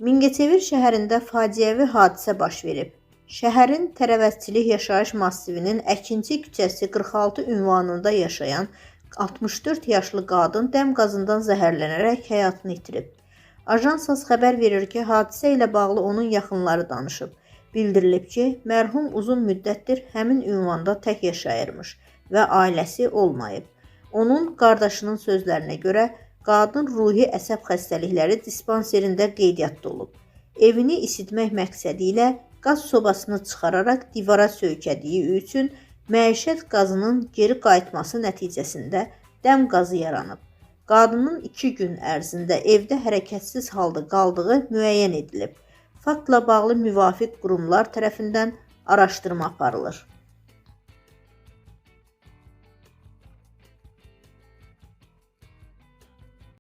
Mingəçevir şəhərində faciəvi hadisə baş verib. Şəhərin Tərəvəzçilik yaşayış massivinin Əkinçi küçəsi 46 ünvanında yaşayan 64 yaşlı qadın dəm qazından zəhərlənərək həyatını itirib. Ajansas xəbər verir ki, hadisə ilə bağlı onun yaxınları danışıb. Bildirilib ki, mərhum uzun müddətdir həmin ünvanda tək yaşayırmış və ailəsi olmayıb. Onun qardaşının sözlərinə görə qadın ruhi əsəb xəstəlikləri dispanserində qeydiyyatda olub. Evini isitmək məqsədi ilə qaz sobasını çıxararaq divara söykədiyi üçün məişət qazının geri qayıtması nəticəsində dəm qazı yaranıb. Qadının 2 gün ərzində evdə hərəkətsiz halda qaldığı müəyyən edilib. Faktla bağlı müvafiq qurumlar tərəfindən araşdırma aparılır.